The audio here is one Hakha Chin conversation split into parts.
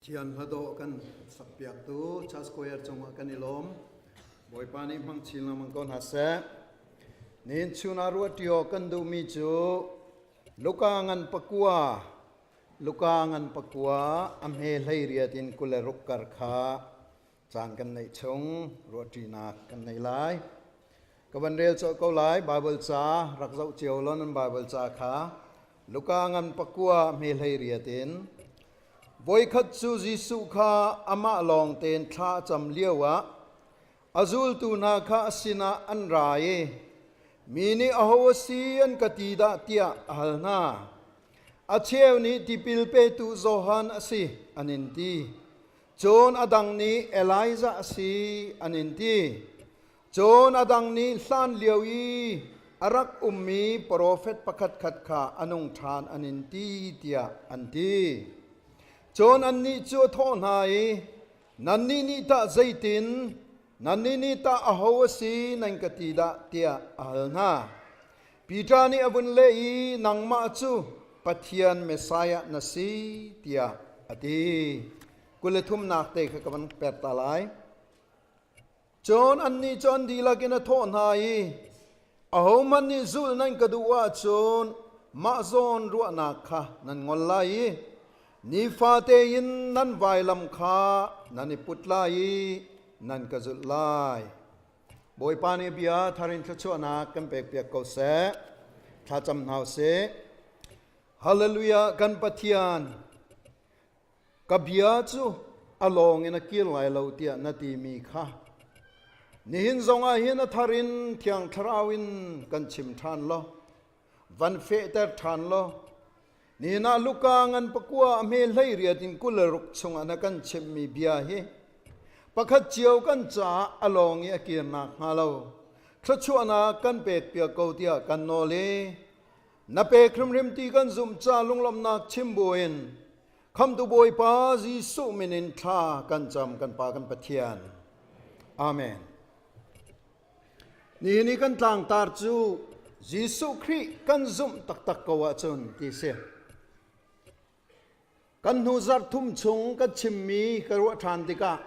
Thian hladawh kan sakpiaktu Church Choir cungah kan i lawm. Bawipa nih hmang chin lengmang ko hna seh. Nihin chun ah ruahṭi kan duhmi cu Luka ngan pakua Luka ngan pakua a hme hlei riat in 26 kar kha caan kan neih chung ruahṭinak kan nei lai. Ka van rel colh ko lai Bible ca rak zoh cio law nan Bible ca kha Luka ngan pakua hme hlei riat in Voikhat cu Jesuh kha amah lawng tein thla a cam lioah a zultu hna kha a sinah an ra i mi nih aho a si an ka ti dah tiah a hal hna. A cheu nih tipil petu Johan a si an in ti. Cun a dang nih Elijah a si an in ti. Cun a dang nih hlan lio i a rak ummi profet pakhatkhat kha a nung ṭhan an in ti tiah an ti. Cun annih cu a thawh hna i, Nannih nih tah zeitin, nannih nih tah aho a si nan ka ti dah tiah a hal hna. Peter nih a vun leh i, Nangmah cu Pathian Messiah na si tiah a ti. 23nak te kha ka van per ta lai. Cun annih cu an dihlak in a thawh hna i, Ahohmanh nih zulh nan ka duh ahcun mah zawn ruahnak kha nan ngol lai i nifate in nan vailam kha nan i put lai i nan ka zulh lai. Bawipa nih bia thar in thluachuahnak kan pekpiak ko seh. Thlacam hna usih. Hallelujah kan Pathian Ka bia cu a lawng in a kir lai lo tiah na timi kha nihin zongah hin a thar in Thiang Thlarau in kan chim ṭhan law, van fehter ṭhan law, nihin ah Luka ngan pakua a hme hlei riat in 26 chungah na kan chimhmi bia hi pakhat cio kan caah a lawng i a kir nakhnga lo thluachuahnak kan pekpiak ko tiah kan nawl i na pek hrimhrim ti kan zumh ca lunglawmhnak chim buin Khamtu Bawipa Jesuh min in thla kan cam kan Pa kan Pathian. Amen. Nihin i kan tlangtar cu Jesuh Khrih kan zumh taktak ko ahcun ti si. Kan hnu zarh thum chung kan chimmi ka ruah ṭhan tikah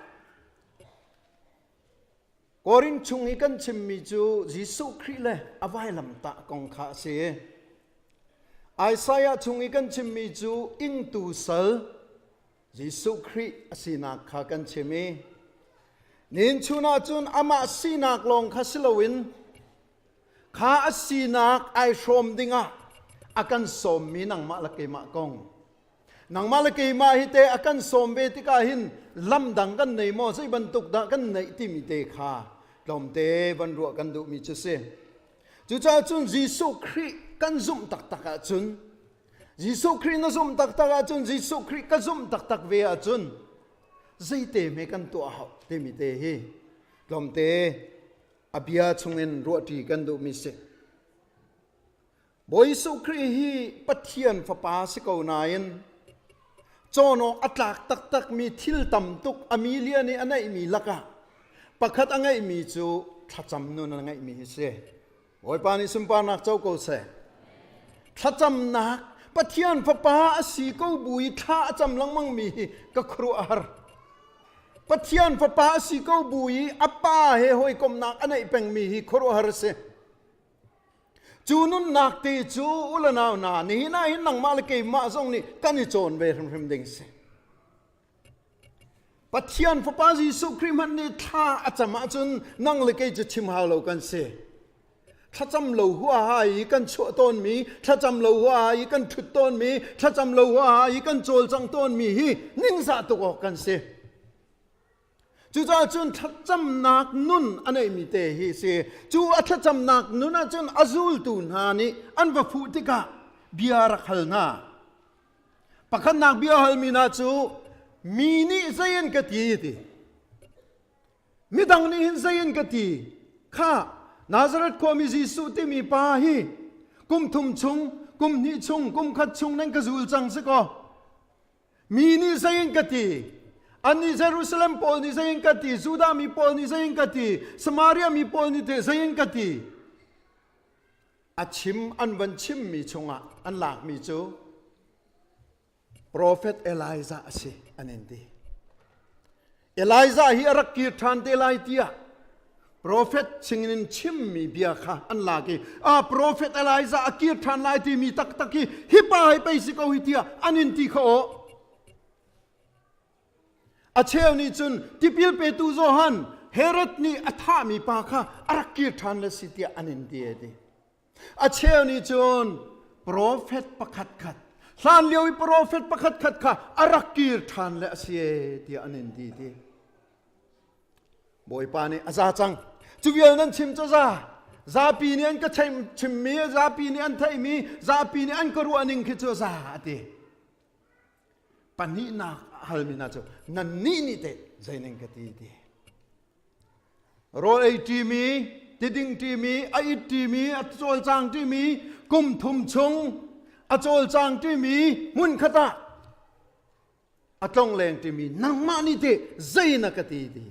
Korin chung i kan chimmi cu Jesuh Khrih le a vailamtah kong kha a si. Isaiah chung i kan chimmi cu ingtu sal Jesuh Khrih a sinak kha kan chim i nihin chun ah cun amah sinak lawng kha si loin kha a sinak ai hrawm dingah a kan sawmmi nangmah le keimah kong Nangmah le keimah hi te a kan sawm ve tikah hin lam dang kan nei maw zei bantuk dah kan neih timi te kha tlawmte van ruah kan duhmi cu si. Cucaah cun Jesuh Khrih kan zumh taktak ahcun Jesuh Khrih na zumh taktak ahcun Jesuh Khrih ka zumh taktak ve ahcun zeite hme kan tuah hau timi te hi tlawmte a bia chungin ruahṭi kan duhmi si. Bawi Jesuh Khrih hi Pathian fapa si ko nain cawn awk a tlak taktakmi thil tam tuk a million i a neihmi lakah pakhat a ngeihmi cu thlacam nun a ngeihmi hi si. Bawipa nih sunparnak co ko seh. Thlacamnak Pathian fapa a si ko bu i thla a cam lengmangmi hi ka khuaruah a har. Pathian fapa a si ko bu i a pa he hawikomhnak a neih pengmi hi khuaruahhar a si. Cu nunnak te cu u le nau hna nihin ah hin nangmah le keimah zong nih kan i cawn ve hrimhrim ding si. Pathian Fapa Jesuh Khrih hmanh nih thla a cam ahcun nang le kei cu chim hau lo kan si. Thlacam lo huaha i kan chuah tawnmi, thlacam lo huaha i kan ṭhut tawnmi, thlacam lo huaha i kan cawlcang tawnmi hi ningzah tuk awk kan si. Cucaah cun thlacamnak nun a neihmi te hi si. Cu a thlacamnak nun ahcun a zultu hna nih an va fuh tikah bia rak hal hna. Pakhatnak bia halmi hna cu mi nih zei an ka ti ti. Midang nih hin zei an ka ti. Kha Nazareth khuami Jesuh timi pa hi kum thum chung, kum hnih chung, kum khat chung nan ka zul cang si kaw. Mi nih zei in ka ti? Annih Jerusalem pawl nih zei in ka ti? Judah mi pawl nih zei in ka ti? Samaria mi pawl nih teh zei in ka ti? A chim an van chimmi chungah an lakmi cu Prophet Elijah a si an in ti. Elijah hi a rak kir ṭhan te lai tiah Prophet singin chimmi bia kha an lak i a Prophet Elijah a kir ṭhan lai timi taktak hi hi pa hi pei si ko hi tiah an in ti kha aw. A cheu nih cun tipil petu Johan Herod nih a thahmi pa kha a rak kir ṭhan le si tiah an in ti a ti. A cheu nih cun profet pakhat khat hlan lio i profet pakhat khat kha a rak kir ṭhan le a si e tiah an in ti ti. Bawipa nih a za cang. Cu vial nan chim cu za. Zapi nih an ka chimmi, zapi nih an theihmi, zapi nih an ka ruah ning khi cu za a ti. Pahnihnak a halmi hna cu nannih nih teh zeining ka ti ti. Rawl ei ṭimi, tiding ṭimi, a it ṭimi, a cawlcang ṭimi, kum thum chung a cawlcang ṭimi hmunkhat ah a tlongleng ṭimi nangmah nih teh zei na ka ti ti.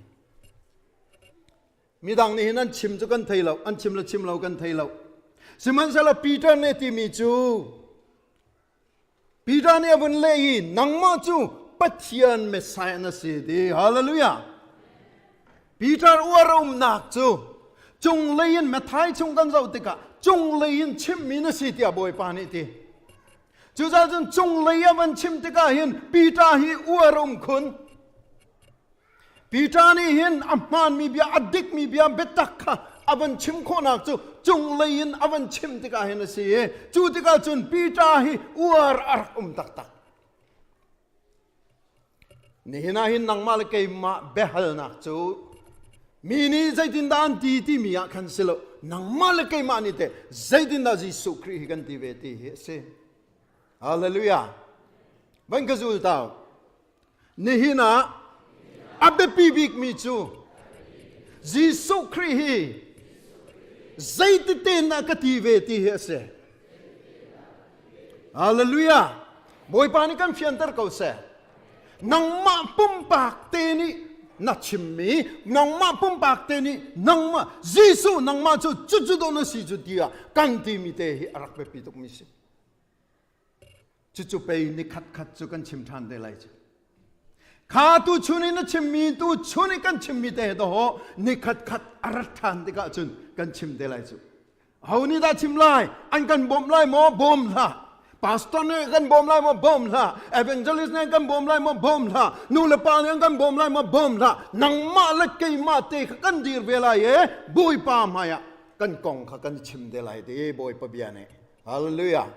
Midang nih hin an chim cu kan thei lo, an chim le chim lo kan thei lo. Sihmanhsehlaw Peter nih timi cu Peter nih a vun leh i nangmah cu Pathian Messiah na si ti. Hallelujah. Peter uar umnak cu cunglei in Matthai chung kan zoh tikah cunglei in chimmi na si tiah Bawipa nih ti. Cucaah cun cunglei a van chim tikah hin Peter hi uar um khun. Peter nih hin a hmaanmi bia, a dikmi bia biatak kha a van chim khawhnak cu cunglei in a van chim tikah hin a si i cu tikah cun Peter hi uar a rak um taktak. Nihin ah hin nangmah le keimah biahalnak cu mi nih zeitindah an ti timi ah khan si lo nangmah le keimah nih teh zeitindah Jesuh Khrih hi kan ti ve ti hi a si. Hallelujah. Van ka zul tau. Nihin ah a biapi bikmi cu Jesuh Khrih hi zeititen dah ka ti ve ti hi a si. Hallelujah! Bawipa nih kan fianter ko seh. Nangmah pumpak te nih na chimmi, nangmah pumpak te nih nangmah Jesuh nangmah cu cucu dawh na si cu tiah kan timi te hi a rak biapi tukmi si. Cucu pei ni khat khat cu kan chim ṭhan te lai cu. Kha tu chun in na chimmi tu chun i kan chimmi te he ho ni khat khat a rat ṭhan tikah cun kan chim te lai cu. Ho nih dah chim lai? An kan bawmh lai maw? Bawm hlah. Pastor nih kan bawm lai maw? Bawm hlah. Evangelist nih kan bawm lai maw? Bawm hlah. Nu le pa nih an kan bawm lai maw? Bawm hlah. Nangmah le keimah te kha kan dir ve lai e Bawipa hmaiah kan kong kha kan chim te lai ti Bawipa bia nih. Hallelujah.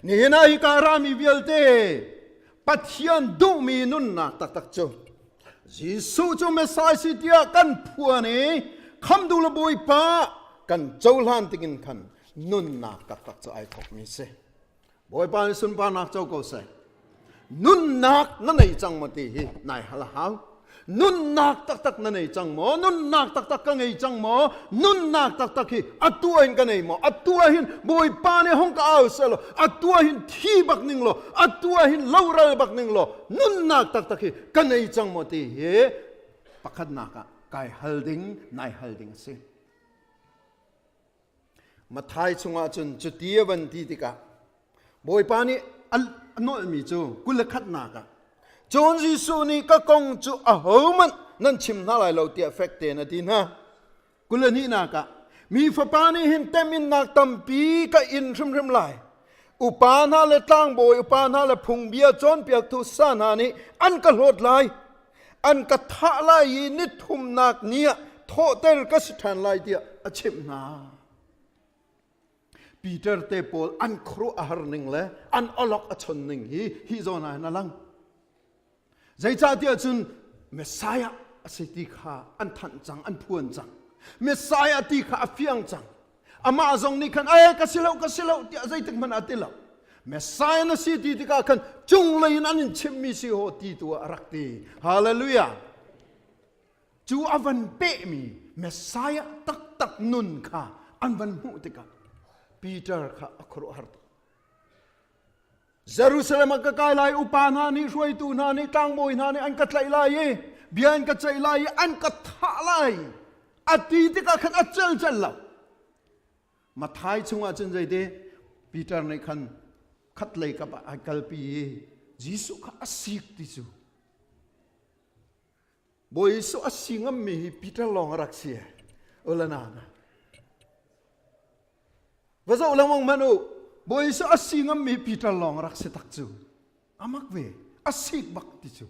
Nihin ah hika rami vialte Pathian duhmi nunnak taktak cu Jesuh cu Messiah si tiah kan phuan i khamtu le Bawipa kan cohlan tingin khan nunnak taktak cu ai thawkmi si. Bawipa nih sunparnak co ko seh. Nunnak na nei cang maw ti hi nai hal hau. Nunnak taktak na nei cang maw? Nunnak taktak ka ngei cang maw? Nunnak taktak hi atu in ka nei maw? Atu ah hin Bawipa nih hong ka au seh law, atu ah hin thi bak ning law, atu ah hin loral bak ning law, nunnak taktak hi ka nei cang maw ti hi pakhatnak ah kai hal ding, nai hal ding a si. Matthai chungah cun cuti a van ti tikah Bawipa nih a nolhmi cu 21nak ah cun Jesuh nih ka kong cu ahohmanh nan chim hna lai lo tiah fek tein a ti hna. 22nak ah mi fapa nih hin teminnak tampi ka in hrimhrim lai. Upa hna le tlangbawi upa hna le phungbia cawnpiaktu sa hna nih an ka hlawt lai. An ka thah lai i ni thumnak ni ah thawhter ka si ṭhan lai tiah a chimh hna. Peter te pawl an khuaruah a har ning le an awlok a chon ning hi hi zawn ah hin a lang. Zeicahtiah cun Messiah a si ti kha an thanh cang, an phuan cang. Messiah ti kha a fiang cang. Amah zong nih khan ai ka si lo ka si lo tiah zeitik hmanh ah ti lo. Messiah na si ti tikah khan cunglei in an in chimhmi si ho ti tu ah a rak ti. Hallelujah. Cu a van pehmi Messiah taktak nun kha an van hmuh tikah Peter kha a khuaruahhar tuk. Jerusalem ah ka kai lai upa hna nih hruaitu hna nih tlangbawi hna nih an ka tlaih lai i bia an ka ceih lai i an ka thah lai a ti tikah khan a celcel lo. Matthai chungah cun zeiti Peter nih khan khatlei kap ah ai kalpi i Jesuh kha a sik ti cu. Bawi Jesuh a si ngammi hi Peter lawng a rak si. Ulana na. Va zoh lengmang hmanh u. Bawi Jesuh a si ngammi Peter lawng a rak si tak cu. Amak ve. A sik bak ti cu.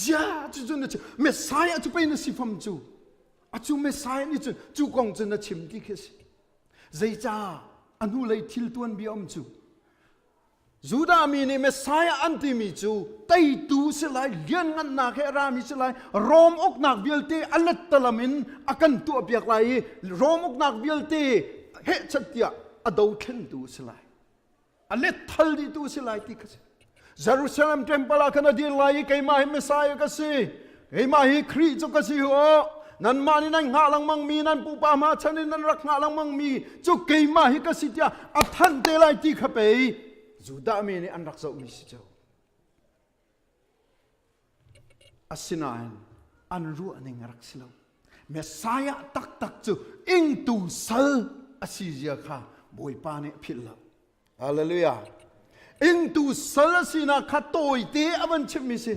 Zia cu cu na chim. Messiah cu pei na si fam cu. A cu Messiah nih cun cu kong cu na chim ti khi a si. Zeicah a hnulei thil tuanbia um cu. Judah mi nih Messiah an timi cu teitu si lai, lianngannak he a rami si lai, Rom uknak vialte a lettalam in a kan tuahpiak lai i Rom uknak vialte hehchat tiah a dothlentu si lai. A letthal dihtu si lai ti kha si. Jerusalem temple ah khan a dir lai i keimah hi Messiah ka si. Keimah hi Khrih cu ka si aw. Nanmah nih nan hngah lengmang mi nan pupa hma chan in nan rak hngah lengmang mi cu keimah hi ka si tiah a thanh te lai ti kha pei Judah mi nih an rak zohmi si cu. Asinain an ruahning a rak si lo. Messiah taktak cu ingtu sal a si zia kha Bawipa nih a philh lo. Hallelujah. Ingtu sal a sinak kha tawite a van chimmi si.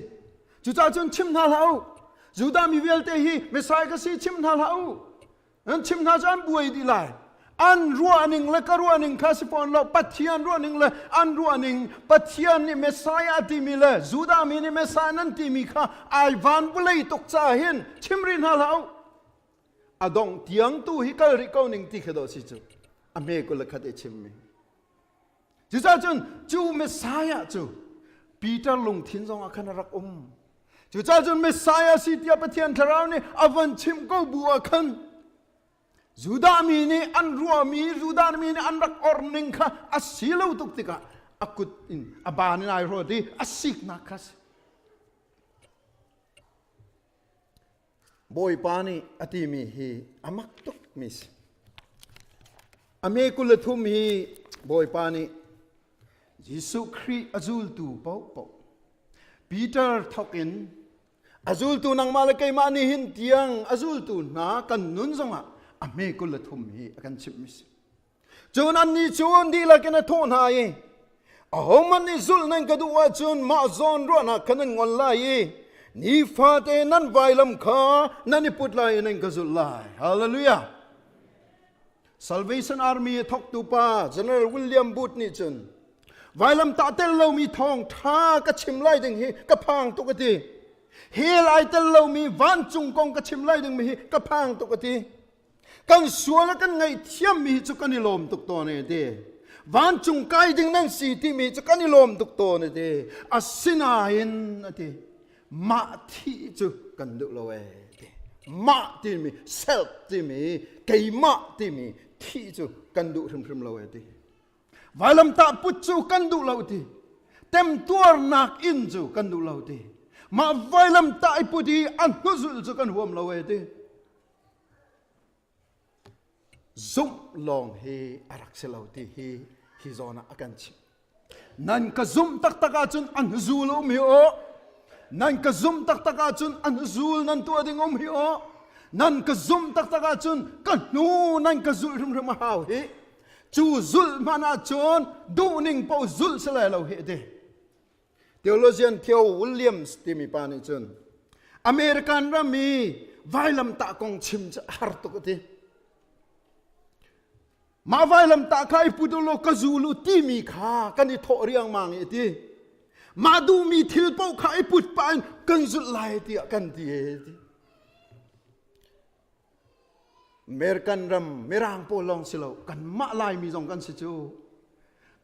Cucaah cun chim hna hlah u. Judah mi vialte hi Messiah ka si chim hna hlah u. Nan chim hna cu an buai dih lai. An ruahning le ka ruahning kha si fawn lo. Pathian ruahning le an ruahning Pathian nih Messiah a timi le Judah mi nih Messiah nan timi kha ai van vulei tuk caah hin chim rih hna hlah u. A dongh tiang tu hi kal rih ko ning ti khi dawh si cu a hme kul le khat i chimmi. Cucaah cun cu Messiah cu Peter lungthin zong ah khan a rak um. Cucaah cun Messiah si tiah Pathian Thlarau nih a van chimh ko bu ah khan Judah mi nih an ruahmi Judah mi nih an rak orning kha a si lo tuk tikah a kut in a ban in ai hrawt i a siknak kha si. Bawipa nih a timi hi a mak tukmi si. A me 23 hi Bawipa nih Jesuh Khrih a zultu paohpaoh Peter thawk in a zultu nangmah le keimah nih hin tiang a zultu hna kan nun zongah a hme 23 hi a kan chimhmi si. Cun annih cu an dihlak in a thawh hna i, Ahohmanh nih zulh nan ka duh ahcun mah zawn ruahnak kha nan ngol lai i nifate nan vailam kha nan i put lai i nan ka zulh lai. Hallelujah! Salvation Army a thawktu pa General William Booth nih cun vailam tah tel lomi thawng ṭha ka chim lai ding hi ka phang tuk a ti. Hell ai tel lomi vancung kong ka chim lai dingmi hi ka phang tuk a ti. Kan sual a kan ngaihthiammi cu kan i lawm tuk tawn e ti. Vancung kai ding nan si timi cu kan i lawm tuk tawn e ti. Asinain a ti, mah thih cu kan duh lo e ti. Mah timi self timi keimah timi thih cu kan duh hrimhrim lo e ti. Vailamtah put cu kan duh lo ti. Temtuarnak in cu kan duh lo ti. Mah vailamtah i put i a hnuzulh cu kan huam lo e ti. Zumh lawng hi a rak si lo ti hi hi zawn ah a kan chimh. Nan ka zumh taktak ahcun an zul um hi aw. Nan ka zumh taktak ahcun an zul nan tuah ding um hi aw. Nan ka zumh taktak ahcun ka hnu nan ka zulh hrimhrim a hau hi. Cu zulh hmanh ahcun duhning paoh zulh si lai lo hi ti. Theologian Theo Williams timi pa nih cun American ram i vailamtah kong chim cu a har tuk a ti. Mah vailamtah kha i put u law ka zul u timi kha kan i thawh riangmang i a ti. Mah duhmi thil paoh kha i put pah in kan zulh lai tiah kan ti e ti. American ram Mirang pawl lawng si lo kanmah Laimi zong kan si cu.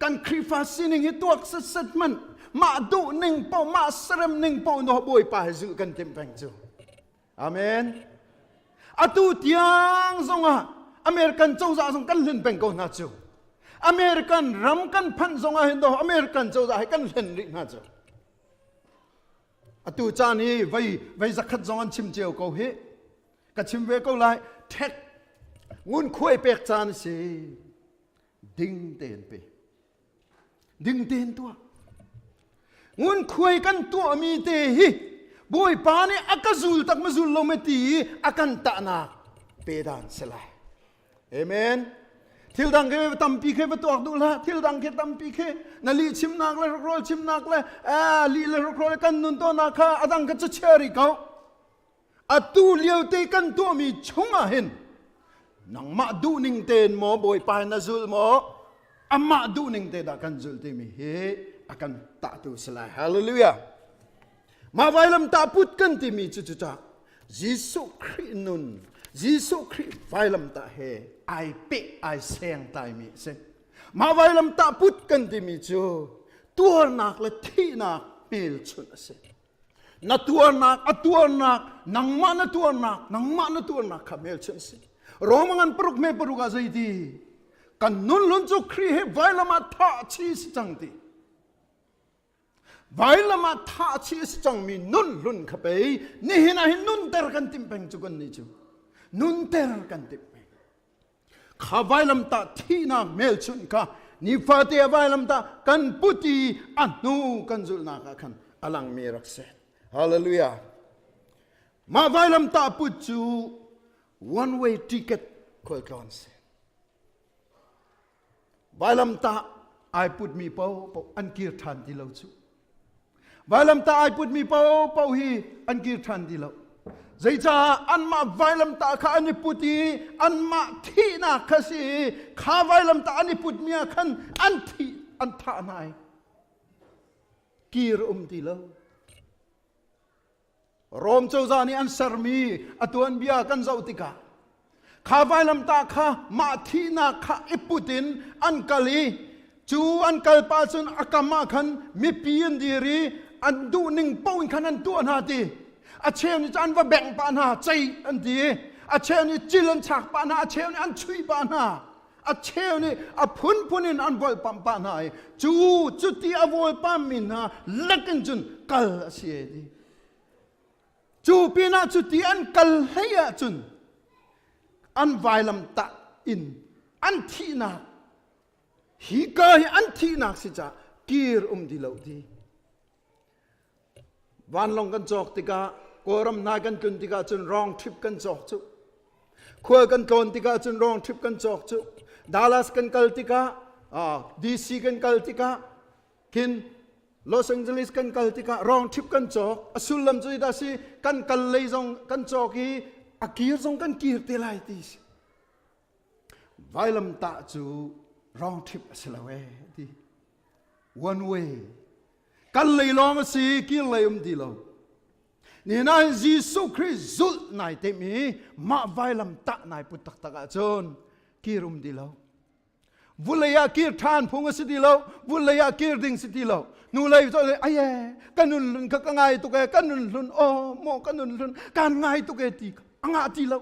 Kan Khrihfa sining hi tuak setset hmanh mah duh ning paoh mah serem ning paoh no Bawipa he zulh kan timh peng cu. Amen. Atu tiang zongah American cozah zong kan hlen peng ko hna cu. American ram kan phanh zongah hin do American cozah he kan hlen rih hna cu. Atu caan hi vei vei zakhat zong an chim cio ko hi. Ka chim ve ko lai ṭhek ngunkhuai pek caan a si ding tein pe ding tein tuah ngunkhuai kan tuahmi te hi Bawipa nih a ka zul tak ma zul lo ma ti i a kan tahnak pe dan si lai amen. Thil dang khi tampi khi va tuak duh hlah. Thil dang khi tampi khi na lih chimnak le hrokhrawl chimnak le lih le hrokhrawl kan nun tawnnak kha a dang kha cu chia rih ko. Atu lio te kan tuahmi chung ah hin nangmah duhning tein maw Bawipa na zul maw amah duhning te dah kan zul timi hi a kan tahtu si lai. Hallelujah. Mah vailam tah put kan timi cu cucah Jesuh Khrih nun, Jesuh Khrih vailam tah he ai peh ai seng taimi a si. Mah vailam tah put kan timi cu tuarnak le thihnak hmelchunh a si. Na tuarnak, a tuarnak, nangmah na tuarnak, nangmah na tuarnak kha hmelchunh a si. Roma ngan paruk me paruk ah zeiti? Kan nun lun cu Khrih he vailam ah thah chi si cang ti. Vailam ah thah chih a si cangmi nun hlun kha pei nihin ah hin nunter kan timh peng cu kan nih cu nunter kan timh peng kha vailam tah thihnak hmelchunh kha nifate a vailam tah kan put i a hnu kan zulhnak ah khan a langmi rak si. Hallelujah. Mah vailam tah put cu one way ticket khualtlawn si. Vailamtah ai putmi paohpaoh an kir ṭhan ti lo cu. Vailamtah ai putmi paohpaoh hi an kir ṭhan ti lo. Zeicah anmah vailamtah kha an i put i anmah thihnak kha si i kha vailamtah an i putmi ah khan an thih an thah hna i kir um ti lo. Rom cozah nih an sermi a tuanbia kan zoh tikah kha vailamtah kha mah thihnak kha i put in an kal i cu an kal pah cun a kam ah khan mipi an dir i an duh ning paoh in khan an tuah hna ti a cheu nih cun an va bengh pah hna cei an ti i a cheu nih cil an chak pah hna a cheu nih an chuih pah hna a cheu nih a phunphun in an volhpamh pah hna i cu cuti a vawlpammi hna lek in cun kal a si e ti cu pinah cuti an kal hlei ahcun an vailam tah in an thihnak hi ka hi an thihnak si caah kir um ti lo ti Vanlawng kan cawk tikah Kawlram hna kan tlun tikah cun round trip kan cawk cu. Khual kan tlawn tikah cun round trip kan cawk cu. Dallas kan kal tikah DC kan kal tikah khin Los Angeles kan kal tikah round trip kan cawk. A sullam cu dah si kan kal lei zong kan cawk i a kir zong kan kir te lai ti si. Vailamtah cu round trip a si lo ee ti. One way. Kal lei lawng a si, kir lei um ti lo. Nihin ah Jesuh Khrih zulh nai timh i mah vailam tah nai put taktak ahcun kir um ti lo. Vulei ah kir ṭhan phung a si ti lo, vulei ah kir ding si ti lo. Nu lei cu aye ka nun hlun kha ka ngai tuk e, ka nun hlun aw maw ka nun hlun kan ngai tuk e ti a ngah ti lo.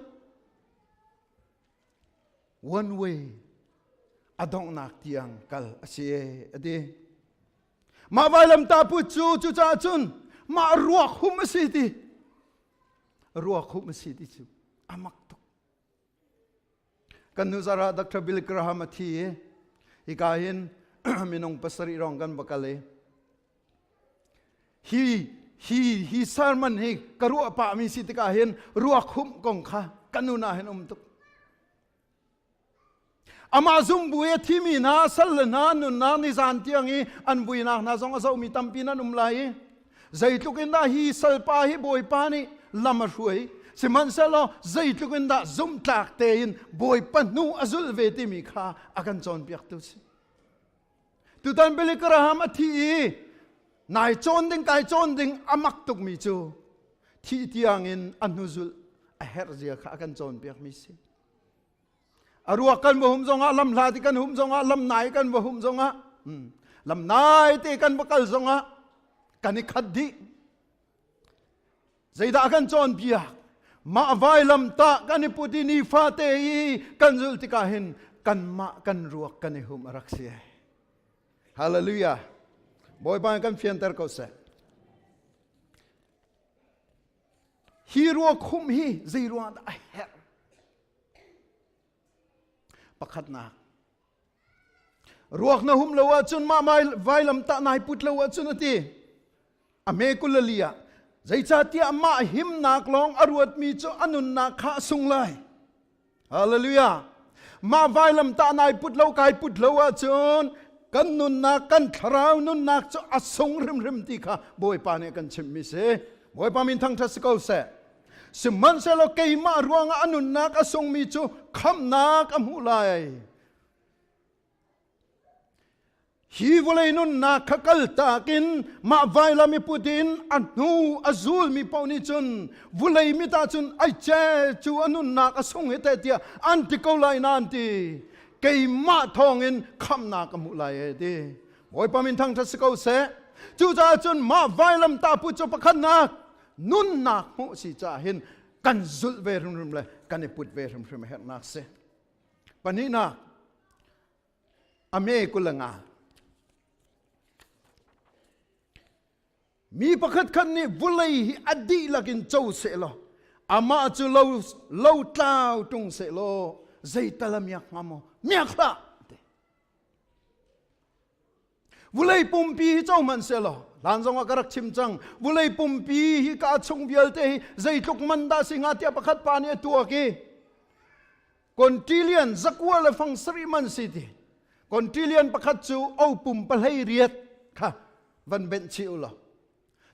One way a donghnak tiang kal a si e a ti. Mah vailamtah put cu cucaah cun mah ruak hum a si ti. Ruak hum a si ti cu a mak tuk. Kan hnu zarh ah Dr. Bill Graham a thi i hika hin minung pasarih rong kan va kal i hi hi hi sermon hi ka ruah pahmi si tikah hin ruak humh kong kha ka nun ah hin um tuk. Amah zumbu i a thimi hna sal le hna nunnak nizan tiang i an vuinak hna zong a zohmi tampi nan um lai i zeitluk in dah hi salpa hi Bawipa nih lam a hruai sihmanhsehlaw zeitluk in dah zumhtlak tein Bawipa hnu a zulh ve timi kha a kan cawnpiaktu si. Tutan Billy Graham a thi i nai cawn ding kai cawn ding a mak tukmi cu thih tiangin a hnuzulh a herh zia kha a kan cawnpiakmi si. A ruak kan va hum zongah lam hla ti kan hum zongah lam nai kan va hum zongah lam nai te kan va kal zongah kan i khat dih. Zeidah kan cawnpiak? Mah vailam tah kan i put i nifate i kan zulh tikah hin kanmah kan ruak kan i hum a rak si. Hallelujah. Bawipa kan fianter ko seh. Hi ruak hum hi zei ruang dah a herh? Pakhatnak, ruak na hum lo ahcun mah vailam tah nai put lo ahcun a ti. A hme kulali ah zeicahtiah mah himnak lawng a ruatmi cu a nunnak kha a sung lai. Hallelujah. Mah vailam tah nai put lo kai put lo ahcun kan nunnak kan thlarau nunnak cu a sung hrimhrim ti kha Bawipa nih a kan chimhmi si. Bawipa min thangṭhat si ko seh. Sihmanhsehlaw keimah ruangah a nunnak a sungmi cu khamhnak a hmuh lai. Hi vawlei nunnak kha kaltak in mah vailam i put in a hnu a zulmi paoh nih cun vulei mit ah cun ai ce cu a nunnak a sung hi teh tiah an ti ko lai na an ti. Keimah thawngin khamhnak a hmuh lai e ti. Bawipa min thangṭhat si ko seh. Cucaah cun mah vailam ta put cu pakhatnak nunnak hmuh si caah hin kan zulh ve hrimhrim le kan i put ve hrimhrim a herhnak si. Pahnihnak, a me 25. Mi pakhat khat nih vulei hi a dihlak in co seh law amah cu lo lo tlau ṭung seh law zeital a miak hnga maw? Miak hlah! Vulei pumpi hi co hmanh seh law hlan zong ah ka rak chim cang vulei pumpi hi ka chung vialte hi zeitluk man dah si hnga tiah pakhat pa nih a tuak i Kontilian zakua le fang sarih man si ti. Kontilian pakhat cu o pum pahlei riat kha van benh chih u law.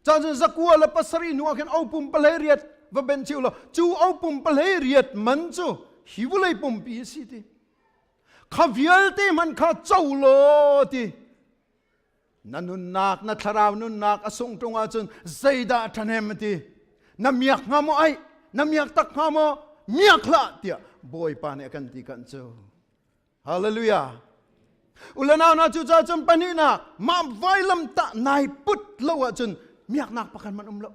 Caan cun zakua le pasarih hnu ah khin o pum pahlei riat va benh chih u law cu o pum pahlei riat man cu hi vulei pumpi a si ti. Kha vialte hmanh kha co law ti. Na nunnak, na thlarau nunnak a sung ṭung ahcun zeidah a ṭhahnem a ti. Na miak hnga maw ai? Na miak tak hnga maw? Miak hlah tiah Bawipa nih a kan ti kan cu. Hallelujah. Ulanau na cu ca cun pahnihnak mah vailam tah nai put lo ahcun miaknak pakhat man um lo.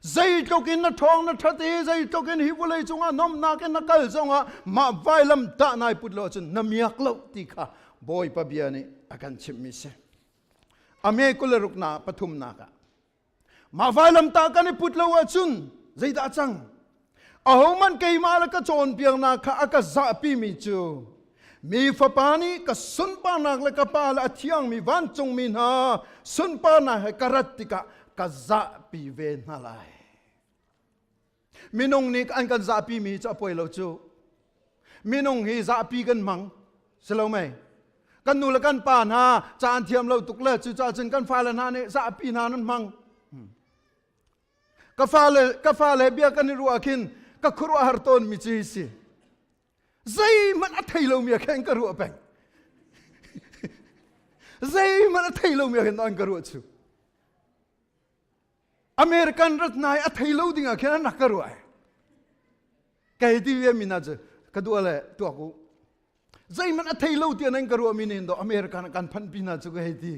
Zeitluk in na ṭhawng na ṭhat i zeitluk in hi vawlei cungah nomnak in na kal zongah mah vailam tah nai put lo ahcun na miak lo ti kha Bawipa bia nih a kan chimhmi si. A me 26 na pathumnak ah mah vailam tah kan i put lo ahcun zeidah a cang? Ahohmanh keimah le ka cawnpiaknak kha a ka zahpimi cu mi fapa nih ka sunparnak le ka pa le a thiangmi vancungmi hna sunparnak he ka rat tikah ka zahpi ve hna lai. Minung nih an kan zahpi mi cu a poi lo cu. Minung hi zahpi kan hmang. Si lo mei? Kan nu le kan pa hna caan thiam lo tuk le cucaah cun kan fale hna nih zahpi hna nan hmang. Ka fale ka fale bia kan i ruah khin ka khuaruahhar tawn mi cu hi si. Zeihmanh a thei lomi ah khin ka ruah peng. Zeihmanh a thei lomi ah khin an ka ruah chu. American ratnai a thei lo ding ah khin an rak ka ruah. Kei ti ve mi na cu ka dua le tuak u. Zeihmanh a thei lo tiah nan ka ruah mi nin do American kan phanh pi na cu ka hei ti.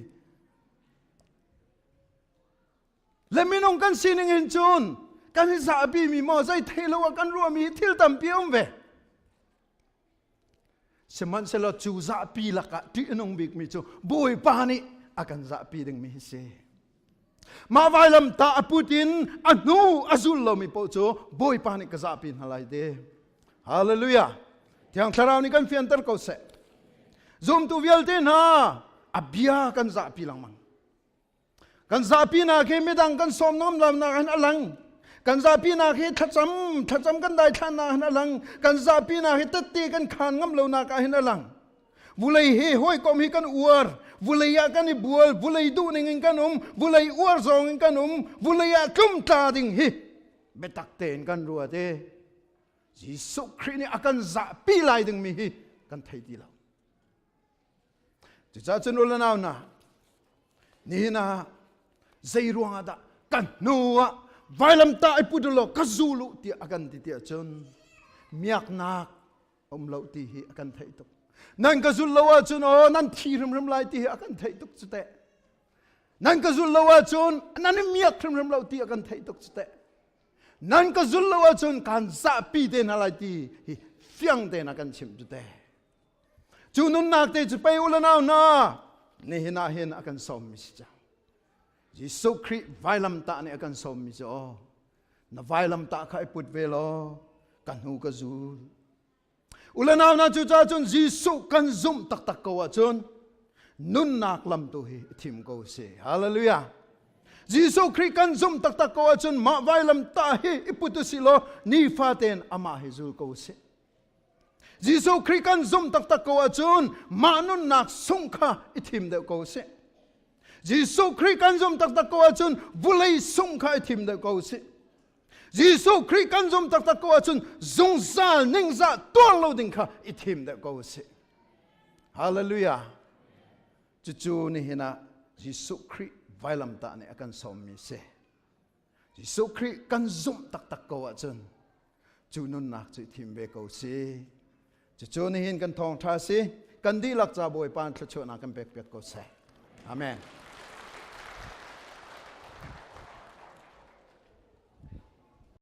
Le minung kan sining in cun kan i zahpi mi maw zei thei lo ah kan ruahmi thil tampi a um ve. Sihmanhsehlaw cu zahpi lakah ṭih a nung bikmi cu Bawipa nih a kan zahpi dingmi hi si. Mah vailam ta a put in a hnu a zul lomi paoh cu Bawipa nih ka zahpi hna lai te. Hallelujah. Thiang Thlarau nih kan fianter ko seh. Zumtu vialte hna a bia kan zahpi lengmang. Kan zapinak hi midang kan sawm ngam lonak hin a lang. Kan zapinak hi thlacam thlacam kan daithlannak hin a lang. Kan zapinak hi tette kan khaan ngam lonak ah hin a lang. Vulei hi hawikom hi kan uar. Vulei ah kan i bual. Vulei duh ning in kan um. Vulei uar zong in kan um. Vulei ah tlumtla ding hi biatak tein kan ruat i Jesuh Khrih nih a kan zahpi lai dingmi hi kan thei ti lo. Cucaah cun u le nau hna, nihin ah zei ruangah dah kan hnu ah vailamtah i put u law ka zul u tiah a kan ti tiah cun miaknak um lo ti hi a kan theih tuk. Nan ka zul lo ahcun aw nan thi hrimhrim lai ti hi a kan theih tuk cu teh. Nan ka zul lo ahcun nan i miak hrimhrim lo ti a kan theih tuk cu teh. Nan ka zul lo ahcun kaan zahpi te hna lai ti hi fiang tein a kan chimh cu teh. Cu nunnak te cu pei u le nau hna nihin ah hin a kan sawmmi si cang. Jesuh Khrih vailamtah nih a kan sawmmi cu aw na vailamtah kha i put ve law ka hnu ka zul. U le nau hna cucaah cun Jesuh kan zumh taktak ko ahcun nunnak lam tu hi i thim ko si. Hallelujah. Jesuh Khrih kan zumh taktak ko ahcun mah vailamtah hi i put u sih law nifa tein amah hi zul ko sih. Jesuh Khrih kan zumh taktak ko ahcun mah nunnak sung kha i thim deuh ko sih. Jesuh Khrih kan zumh taktak ko ahcun vulei sung kha i thim deuh ko sih. Jesuh Khrih kan zumh taktak ko ahcun zungzal ningzah tuar lo ding kha i thim deuh ko sih. Hallelujah. Cucu nihin ah Jesuh Khrih vailamtah nih a kan sawmmi si. Jesuh Khrih kan zumh taktak ko ahcun cu nunnak cu i thim ve ko si. Cucu nihin kan thawngṭha si. Kan dihlak ca Bawipa thluachuahnak kan pek piak ko seh. Amen.